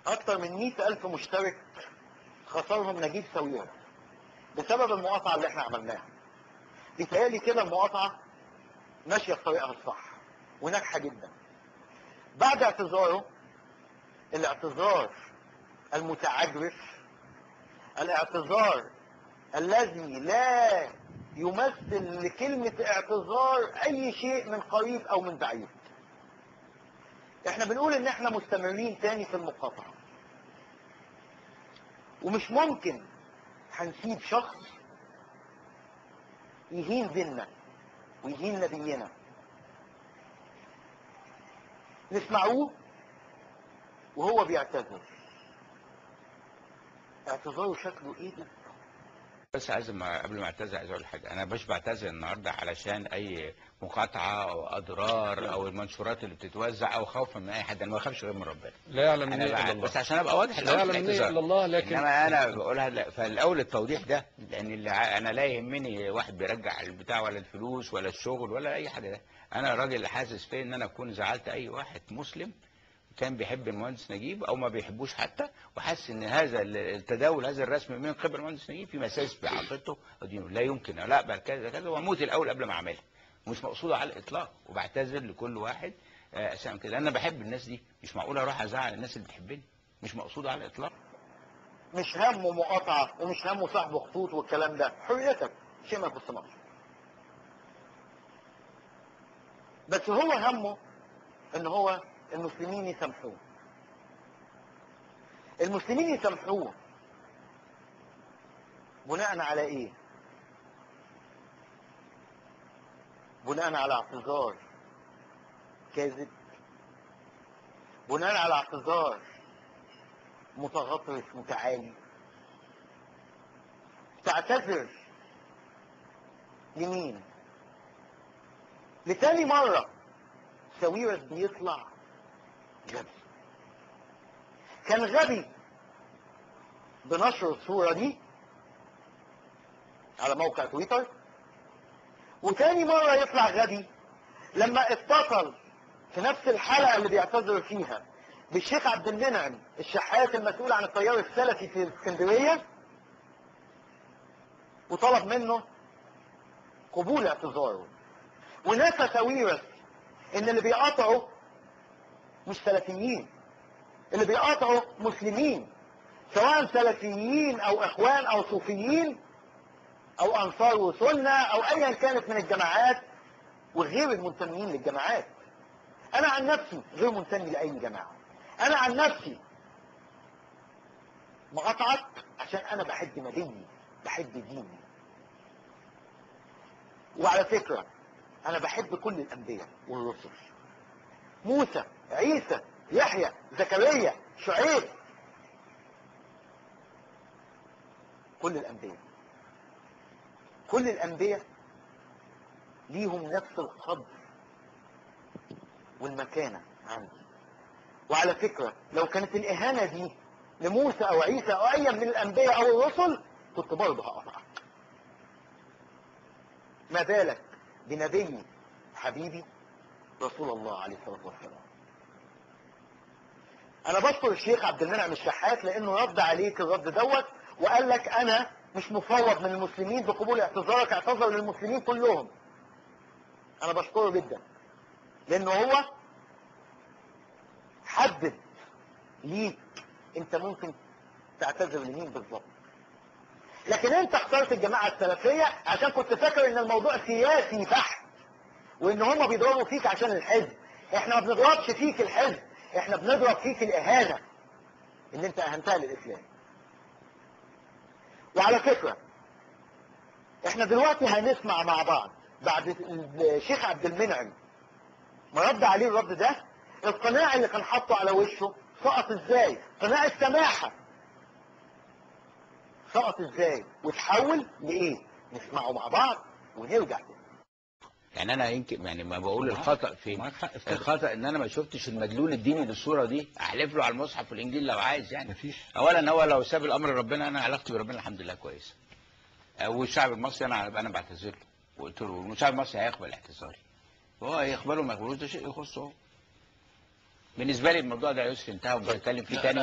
أكتر من 100,000 مشترك خسرهم نجيب ساويرس بسبب المقاطعة اللي احنا عملناها. بيتهيألي كده المقاطعة ماشية في طريقها الصح وناجحة جدا. بعد اعتذاره، الاعتذار المتعجرف، الاعتذار الذي لا يمثل لكلمة اعتذار أي شيء من قريب أو من بعيد، احنا بنقول ان احنا مستمرين تاني في المقاطعة، ومش ممكن هنسيب شخص يهين ديننا ويهين نبينا. نسمعوه وهو بيعتذر. اعتذاره شكله ايه ده؟ بس عايز قبل ما اعتذر عايز اقول حاجة. انا مش بعتذر النهارده علشان اي مقاطعه او اضرار او المنشورات اللي بتتوزع او خوفا من اي حد. انا ما بخافش غير من ربنا. لا يعلم مني الا الله. بس عشان ابقى واضح، لا يعلم مني الا الله، لكن انما انا بقولها فالاول التوضيح ده، لان اللي انا لا يهمني واحد بيرجع البتاع ولا الفلوس ولا الشغل ولا اي حاجة. ده انا راجل حاسس فيه ان انا اكون زعلت اي واحد مسلم كان بيحب المهندس نجيب او ما بيحبوش حتى، وحس ان هذا التداول هذا الرسم من قبل المهندس نجيب في مساس بعقيدته او دينه. لا يمكن، لا اقبل كذا كذا واموت الاول قبل ما اعملها. مش مقصوده على الاطلاق، وبعتذر لكل واحد اسامة كده. انا بحب الناس دي، مش معقول اروح ازعل الناس اللي بتحبني، مش مقصوده على الاطلاق. مش همه مقاطعه ومش همه صاحب خطوط والكلام ده، حريتك، شيء ما يخصناش. بس هو همه ان هو المسلمين يسامحوه. المسلمين يسامحوه بناء على ايه؟ بناء على اعتذار كاذب، بناء على اعتذار متغطرس متعالي. تعتذر لمين؟ لتاني مرة ساويرس بيطلع غبي. كان غبي بنشر الصورة دي على موقع تويتر، وتاني مرة يطلع غبي لما اتصل في نفس الحلقة اللي بيعتذر فيها بالشيخ عبد المنعم الشحات المسؤول عن التيار السلفي في الاسكندرية، وطلب منه قبول اعتذاره. ونسى ساويرس ان اللي بيقاطعوا مش سلفيين، اللي بيقاطعوا مسلمين، سواء سلفيين او اخوان او صوفيين او انصار وسنة او ايا كانت من الجماعات وغير المنتمين للجماعات. انا عن نفسي غير منتمي لاي جماعة. انا عن نفسي مقاطعك عشان انا بحب نبيي، بحب ديني. وعلى فكرة انا بحب كل الانبياء والرسل، موسى، عيسى، يحيى، زكريا، شعيب، كل الانبياء. كل الانبياء ليهم نفس القدر والمكانة عندي. وعلى فكرة لو كانت الاهانة دي لموسى او عيسى او اي من الانبياء او الرسل كنت برضه هقطعك. ما بالك بنبي حبيبي رسول الله عليه الصلاة والسلام. انا بشكر الشيخ عبد المنعم الشحات لانه رد عليك الرد دوت وقال لك انا مش مفوض من المسلمين بقبول اعتذارك، اعتذر للمسلمين كلهم. انا بشكره جدا لانه هو حدد ليك انت ممكن تعتذر لمين بالظبط. لكن انت اخترت الجماعة السلفية عشان كنت فاكر ان الموضوع سياسي بحت وان هما بيضربوا فيك عشان الحزب. احنا ما بنضربش فيك الحزب، احنا بنضرب فيك الاهانة اللي انت اهنتها للاسلام. وعلى فكرة احنا دلوقتي هنسمع مع بعض بعد الشيخ عبد المنعم ما رد عليه الرد ده، القناع اللي كان حاطه على وشه سقط ازاي، قناع السماحة سقط ازاي وتحول لايه. نسمعه مع بعض ونرجع تاني. يعني انا يمكن يعني ما بقول الخطا فين، الخطا ان انا ما شفتش المدلول الديني للصورة دي. احلف له على المصحف والانجيل لو عايز يعني. مفيش. اولا هو لو ساب الامر لربنا، انا علاقتي بربنا الحمد لله كويسة. والشعب المصري انا بعتذر له وقلت له، والشعب المصري هيقبل اعتذاري. وهو يقبله ما يقبلوش ده شيء يخصه هو. بالنسبة لي الموضوع ده يا يوسف انتهى ومش هتكلم فيه تاني،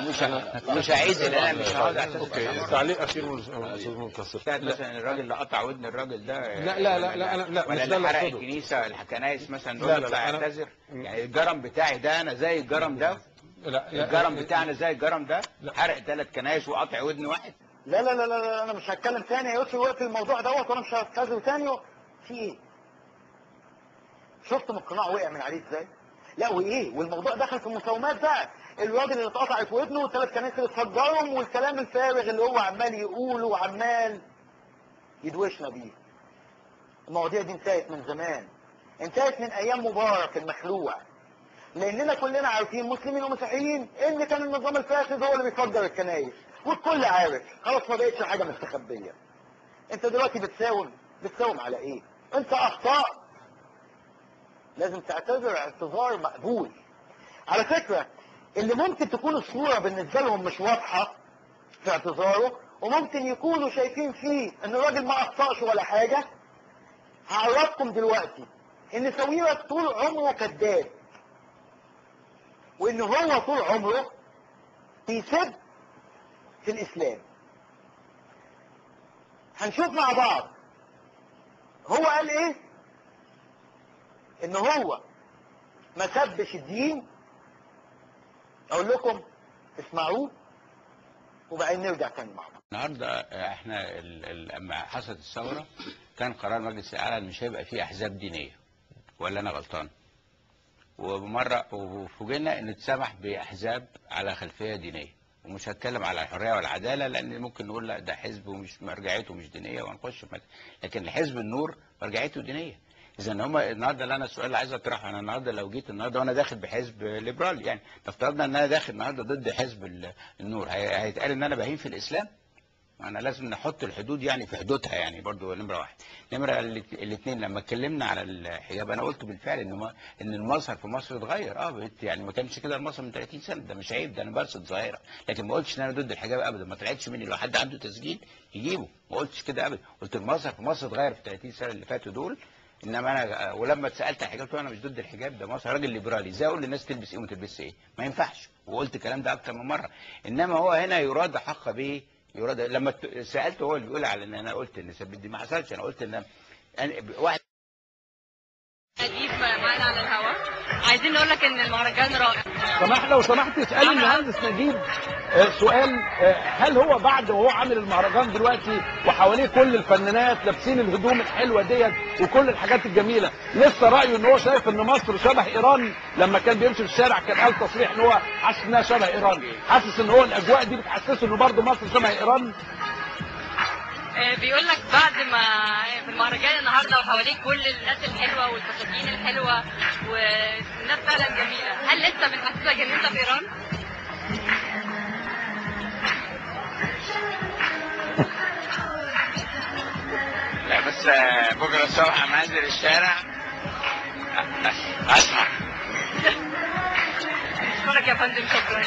ومش هعيد لان انا مش هقعد اعتذر. okay، تعليق اخير من الاستاذ منتصر. مثلا الراجل اللي قطع ودن الراجل ده، لا لا لا لا انا لا، ولا اللي حرق الكنيسة الكنايس مثلا، لا لا لا اعتذر. يعني الجرم بتاعي ده انا زي الجرم ده، لا الجرم بتاعنا زي الجرم ده، حرق 3 كنايس وقطع ودن واحد. لا لا لا لا، انا مش هتكلم تاني يا يوسف، وقف الموضوع دوت وانا مش هتكلم تاني. في ايه؟ شفتم القناع وقع من عليه ازاي؟ لا وايه؟ والموضوع دخل في مساومات بقى، الراجل اللي اتقطعت ودنه والثلاث كنايس اللي اتفجرهم والكلام الفارغ اللي هو عمال يقوله وعمال يدوشنا بيه. المواضيع دي انتهت من زمان، انتهت من ايام مبارك المخلوع، لاننا كلنا عارفين مسلمين ومسيحيين ان كان النظام الفاسد هو اللي بيفجر الكنايس، والكل عارف، خلاص ما بقتش حاجة مستخبيه. انت دلوقتي بتساوم على ايه؟ انت اخطأت، لازم تعتذر اعتذار مقبول. على فكرة اللي ممكن تكون الصورة بالنسبة لهم مش واضحة في اعتذاره، وممكن يكونوا شايفين فيه ان الراجل ما اخطأش ولا حاجة، هعرفكم دلوقتي ان ساويرس طول عمره كذاب، وان هو طول عمره بيسب في الاسلام. هنشوف مع بعض هو قال ايه، ان هو ما سبش الدين. اقول لكم اسمعوه وبعدين نرجع تاني مع بعض. النهارده احنا لما حصلت الثورة كان قرار مجلس الاعلى ان مش هيبقى فيه احزاب دينية، ولا انا غلطان؟ ومرة وفوجئنا ان اتسمح باحزاب على خلفية دينية، ومش هتكلم على الحرية والعدالة لان ممكن نقول لا ده حزب ومش مرجعيته مش دينية وهنخش في، لكن حزب النور مرجعيته دينية. اذا هم النهارده اللي انا السؤال اللي عايز اطرحه، انا النهارده لو جيت النهارده وانا داخل بحزب ليبرالي، يعني افترضنا ان انا داخل النهارده ضد حزب النور، هيتقال ان انا بهين في الاسلام؟ انا لازم نحط الحدود يعني في حدودها، يعني برضو نمره واحد. نمره الاثنين، لما اتكلمنا على الحجاب انا قلت بالفعل ان المظهر في مصر اتغير، يعني ما كانش كده المظهر من 30 سنة، ده مش عيب، ده انا برصد ظاهره، لكن ما قلتش ان انا ضد الحجاب ابدا، ما طلعتش مني، لو حد عنده تسجيل يجيبه، ما قلتش كده ابدا، قلت المظهر في مصر اتغير في 30 سنة اللي فاتوا دول. انما انا ولما اتسالت على الحجاب قلت انا مش ضد الحجاب، ده مصر راجل ليبرالي، ازاي اقول للناس تلبس ايه وما تلبسش ايه؟ ما ينفعش، وقلت الكلام ده اكتر من مرة. انما هو هنا يراد حق به، يراد. لما سالته هو اللي بيقول على ان انا قلت ان سبت دي ما حصلش، انا قلت ان واحد نجيب معانا على الهواء، عايزين نقول لك ان المهرجان رائع. سماح لو سمحت اسالي المهندس نجيب سؤال، هل هو بعد وهو عامل المهرجان دلوقتي وحواليه كل الفنانات لابسين الهدوم الحلوة ديت وكل الحاجات الجميلة، لسه رايه ان هو شايف ان مصر شبه ايران؟ لما كان بيمشي في الشارع كان قال تصريح ان هو حاسس انها شبه ايران، حاسس ان هو الاجواء دي بتحسسه انه برضه مصر شبه ايران؟ بيقول لك بعد ما في المهرجان النهارده وحواليه كل الناس الحلوة والفساتين الحلوة والناس فعلا جميلة، هل لسه بتحسسك ان انت في ايران؟ لا بس بكره الصبح اما انزل الشارع اسمع. اشكرك يا فندم، شكرا.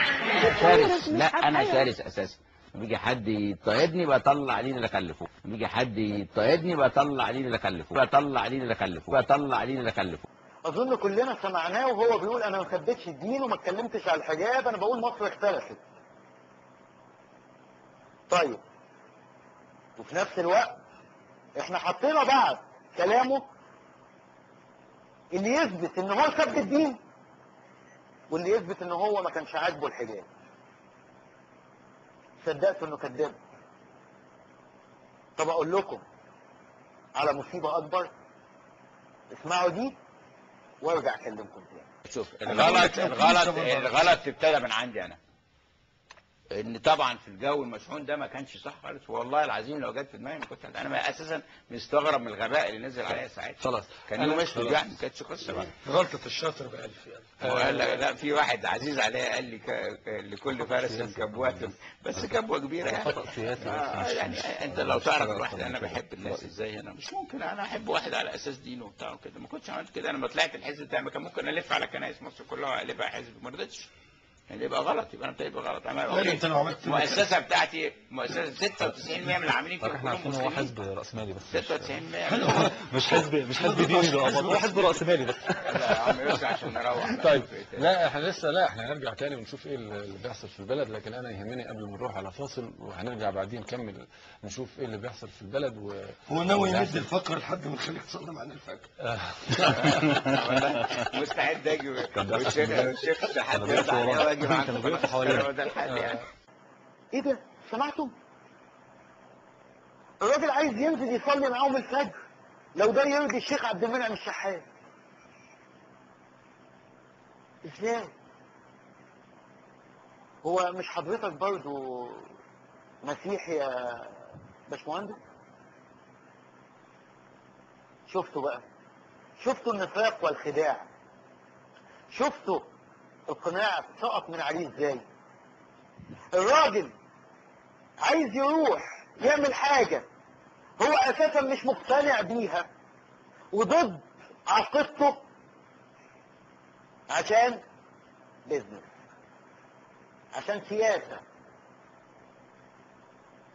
شرس، لا انا شرس اساسا، بيجي حد يضطهدني بطلع دين اللي خلفه، بيجي حد يضطهدني بطلع دين اللي خلفه، بطلع دين اللي خلفه، بطلع دين اللي خلفه. اظن كلنا سمعناه وهو بيقول انا ما ثبتش الدين وما اتكلمتش على الحجاب، انا بقول مصر اختلفت. طيب، وفي نفس الوقت احنا حطينا بعد كلامه اللي يثبت ان هو ثبت الدين واللي يثبت ان هو ما كانش عاجبه الحجاب. صدقت انه كذاب. طب اقول لكم على مصيبة اكبر، اسمعوا دي وارجع اكلمكم تاني. شوف الغلط الغلط الغلط ابتدى من عندي انا، ان طبعا في الجو المشحون ده ما كانش صح خالص، والله العظيم لو جت في دماغي ما كنت، انا اساسا مستغرب من الغباء اللي نزل عليا ساعتها. خلاص كان يوم اسود يعني، ما كانتش قصة بقى. غلطه الشاطر بألف يعني. قال لا في واحد عزيز عليا قال لي لكل فرس كبوة، بس كبوة كبيرة يعني. يعني انت لو تعرف واحد انا بحب الناس ازاي، انا مش ممكن انا احب واحد على اساس دينه وبتاع وكده، ما كنتش عملت كده. انا لما طلعت الحزب بتاعي كان ممكن الف على كنايس مصر كلها واقلبها حزب، ما رضيتش. يعني يبقى غلط، يبقى انا ابتديت غلط. لا انت لو عملت المؤسسة بتاعتي مؤسسة 96% من العاملين فيها احنا عارفين هو حزب راسمالي بس 96% مش حزب ديني، ده هو حزب راسمالي بس. لا يا عم يوسف عشان نروح. طيب لا احنا لسه، لا احنا هنرجع تاني ونشوف ايه اللي بيحصل في البلد، لكن انا يهمني قبل ما نروح على فاصل وهنرجع بعدين نكمل نشوف ايه اللي بيحصل في البلد. هو ناوي يمد الفقرة لحد ما نخليك تصلي معانا الفجر. مستعد اجي والشيخ شحات واجي معاكم. ايه ده؟ سمعتم؟ الراجل عايز ينزل يصلي معاهم الفجر، لو ده يرضي الشيخ عبد المنعم الشحات. ازاي؟ هو مش حضرتك برضو مسيحي يا باشمهندس؟ شفتوا بقى؟ شفتوا النفاق والخداع؟ شفتوا القناع سقط من عليه ازاي؟ الراجل عايز يروح يعمل حاجة هو اساسا مش مقتنع بيها وضد عقيدته عشان بيزنس، عشان سياسة،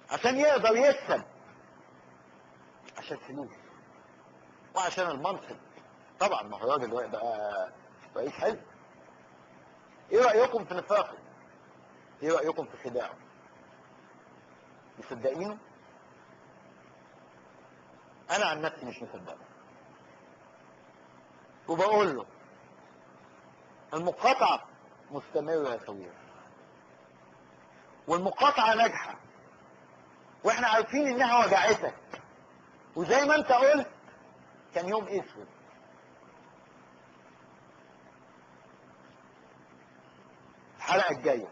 عشان يقدر يكسب، عشان فلوس، وعشان المنصب. طبعا ما هو الراجل بقى رئيس حزب. ايه رأيكم في نفاقه؟ ايه رأيكم في خداعة؟ مصدقينه؟ انا عن نفسي مش مصدقه، وبقول له المقاطعة مستمرة يا سوير، والمقاطعة ناجحة، واحنا عارفين انها وجعتك، وزي ما انت قلت كان يوم اسود. الحلقة الجاية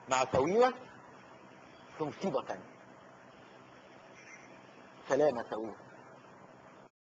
مع سويرة في مصيبة تانية. سلام يا سويرة.